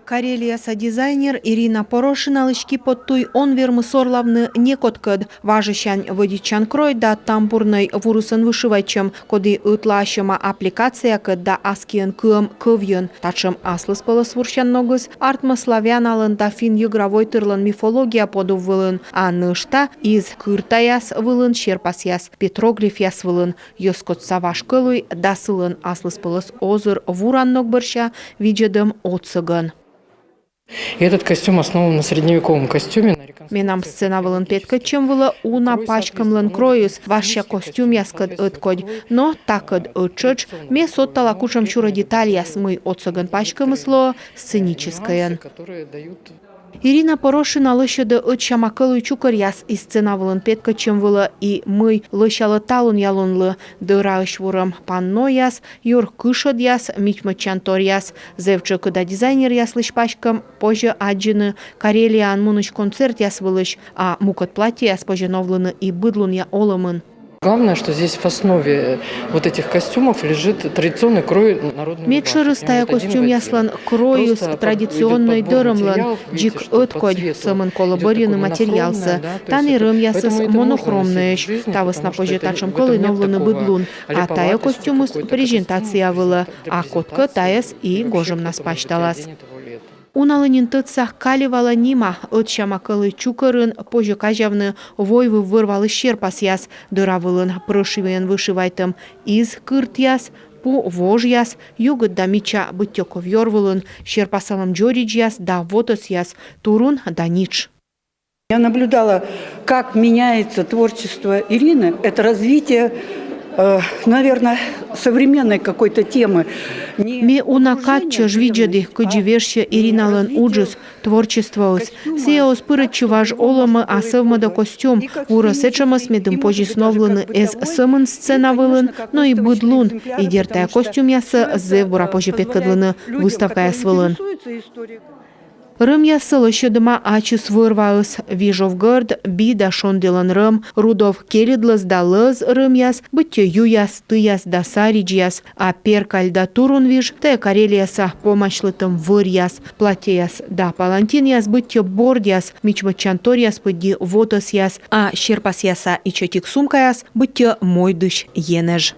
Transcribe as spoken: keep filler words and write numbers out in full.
Карелияса дизайнер Ирина Порошиналысь кипод туй он вермы сорлавны некодкӧд. Важысянь вӧдитчан крой да тамбурнӧй вурысӧн вышивайтчӧм, коді ӧтлаасьӧма аппликациякӧд да ас киӧн кыӧм кӧвйын. Татшӧм аслыспӧлӧс вурсян ногыс артмӧ славяналӧн да финн-йӧгра войтырлӧн мифология подув вылын, а нӧшта из кыртаяс вылын серпасъяс, петроглифъяс вылын. Йӧзкостса важ кӧлуй да сылӧн аслыспӧлӧс озыр вуран ног бӧрся видзӧдӧм отсӧгӧн. И этот костюм основан на средневековом костюме. Менам сцена вылын петкӧдчӧм вылӧ уна паськӧмлӧн кройыс важся костюмъяскӧд ӧткодь. Но такӧд ӧттшӧтш ме содтала кутшӧмсюрӧ детальяс, мый отсӧгӧн паськӧмыс лоӧ сценическӧйӧн. Ирина Порошина лӧсьӧдӧ ӧтсяма кӧлуй чукӧръяс и сцена вылын петкӧдчӧм вылӧ, и мый лӧсялӧ талунъя лунлы: дӧраысь вурӧм паннояс, юр кышӧдъяс, мичмӧдчанторъяс. Зэв тшӧкыда дизайнеръяслысь паськӧм позьӧ аддзыны Карелияын мунысь концертъяс вылысь, а мукӧд платтьӧяс позьӧ новлыны и быдлунъя олӧмын. Главное, что здесь в основе вот этих костюмов лежит традиционный крой народной рубахи. Медшӧрыс тайӧ костюмъяслӧн кройыс традиционнӧй дӧрӧмлӧн, дзик ӧткодь, сӧмын колӧ бӧрйыны материалсӧ. Тані рӧмъясыс монохромнӧйӧсь, та вӧсна позьӧ татшӧм кӧлуй новлыны быд лун. А тайӧ костюмыс презентация вылӧ, а кодкӧ тайӧс и гожӧмнас пасьталас. Уналы нин тӧдса каливала нима. Ӧтсяма кӧлуй чукӧрын позьӧ казявны войвыв вӧр-валысь серпасъяс. Дӧра вылын прошивӧйӧн вышивайтӧм из кыртъяс, пу вожъяс, югыд да мича, быттьӧ ковёр вылын, серпасалӧм дзоридзьяс да вотӧсъяс, турун да нитш. Я наблюдала, как меняется творчество Ирины. Это развитие, э, наверное, современной какой-то темы. Ме уна кад чӧж видзӧді, кыдзи вежсьӧ Ириналӧн уджыс, творчествоыс. Сійӧ оз пырӧдчы важ олӧмӧ, а сӧвмӧдӧ костюм. Вурӧ сэтшӧмӧс, медым позис новлыны эз сӧмын сцена вылын, но и быд лун. И дерт, тайӧ костюмъяссӧ зэв бура позьӧ петкӧдлыны выставкаяс вылын. Рӧмъяссӧ лӧсьӧдӧма ачыс вӧр-ваыс: вижов гӧрд, би да шонділӧн рӧм, рудов кельыдлӧз да лӧз рӧмъяс, быттьӧ юяс, тыяс да саридзьяс, а перкаль да турунвиж — тайӧ Карелияса помасьлытӧм вӧръяс. Платтьӧяс да палантинъяс — быттьӧ бордъяс, мичмӧдчанторъяс пыдди вотӧсъяс, а серпасъяса ичӧтик сумкаяс — быттьӧ мойдысь енэж.